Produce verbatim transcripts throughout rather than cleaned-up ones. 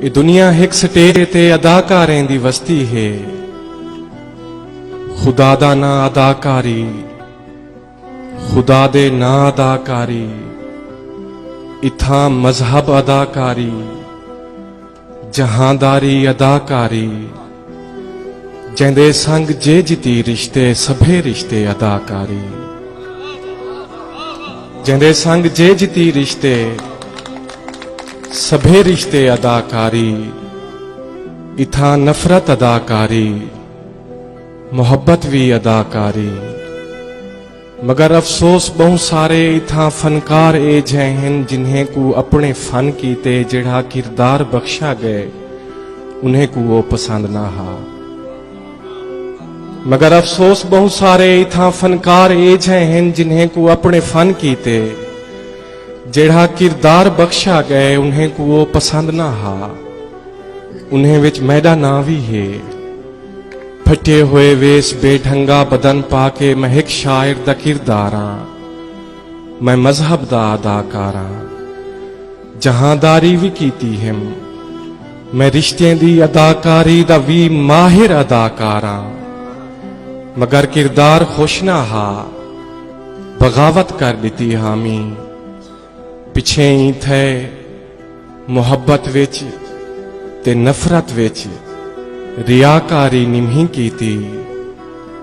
اے دنیا ہک سٹیج تے اداکاریں دی وستی ہے۔ خدا دا ناں اداکاری، خدا دے ناں اداکاری، اتھاں مذہب اداکاری، جہانداری اداکاری، جیندے سنگ جے جتی رشتے سبھے رشتے اداکاری، جیندے سنگ جے جتی رشتے سبھے رشتے اداکاری، اتھاں نفرت اداکاری، محبت وی اداکاری۔ مگر افسوس، ٻہوں سارے اتھاں فنکار ایجھے ہن جنہیں کوں اپݨے فن کیتے جیڑھا کردار بخشا ڳئے، انہیں کوں او پسند نہ ہا۔ مگر افسوس، ٻہوں سارے اتھاں فنکار ایجھے ہن جنہیں کوں اپݨے فن کیتے جیڑھا کردار بخشا ڳئے، انہیں کوں او پسند نہ ہا۔ انہیں وچ میݙا ناں وی ہے۔ پھٹے ہوئے ویس، بے ڈھنگا بدن پا کے میں ہک شاعر دا کردار آں۔ میں مذہب دا اداکار آں۔ جہانداری وی کیتی ہم۔ میں رشتیں دی اداکاری دا وی ماہر اداکار آں۔ مگر کردار خوش نہ ہا، بغاوت کر ݙتی ہامی۔ پچھیں ایں تھئے محبت وچ تے نفرت وچ ریاکاری نمہیں کیتی۔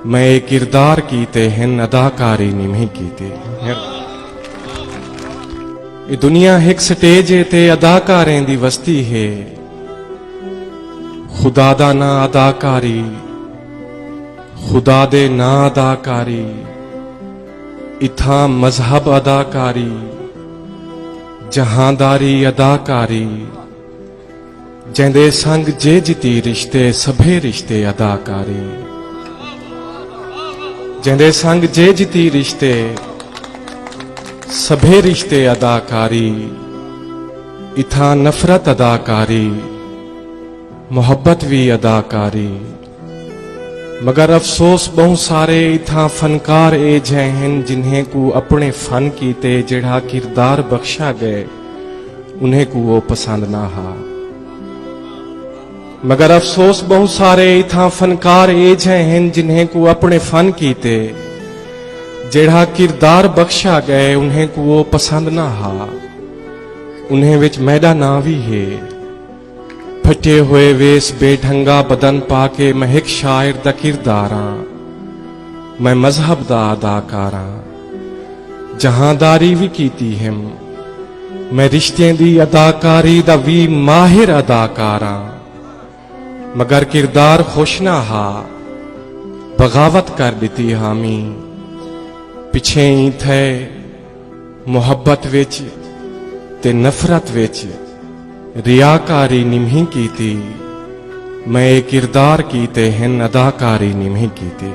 میں اے کردار کیتے ہن، اداکاری نمہیں کیتی۔ اے دنیا ہک سٹیج ہے تے اداکاریں دی وستی ہے۔ خدا دا ناں اداکاری، خدا دے ناں اداکاری، اتھاں مذہب اداکاری، جہانداری اداکاری، جیندے سنگ جے جتی رشتے سبھے رشتے اداکاری، جیندے سنگ جے جتی رشتے سبھے رشتے اداکاری، اتھاں نفرت اداکاری، محبت وی اداکاری۔ مگر افسوس، ٻہوں سارے اتھاں فنکار ایجھے ہن جنہیں کوں اپݨے فن کیتے جیڑھا کردار بخشا ڳئے، انہیں کوں او پسند نہ ہا۔ مگر افسوس، ٻہوں سارے اتھاں فنکار ایجھے ہن جنہیں کوں اپݨے فن کیتے جیڑھا کردار بخشا ڳئے، انہیں کوں او پسند نہ ہا۔ انہیں وچ میݙا ناں وی ہے۔ پھٹے ہوئے ویس، بے ڈھنگا بدن پا کے میں ہک شاعر دا کردار آں۔ میں مذہب دا اداکار آں۔ جہانداری وی کیتی ہم۔ میں رشتیں دی اداکاری دا وی ماہر اداکار آں۔ مگر کردار خوش نہ ہا، بغاوت کر ݙتی ہامی۔ پچھیں ایں تھئے محبت وچ تے نفرت وچ ریاکاری نمہیں کیتی۔ میں اے کردار کیتے ہن، اداکاری نمہیں کیتی۔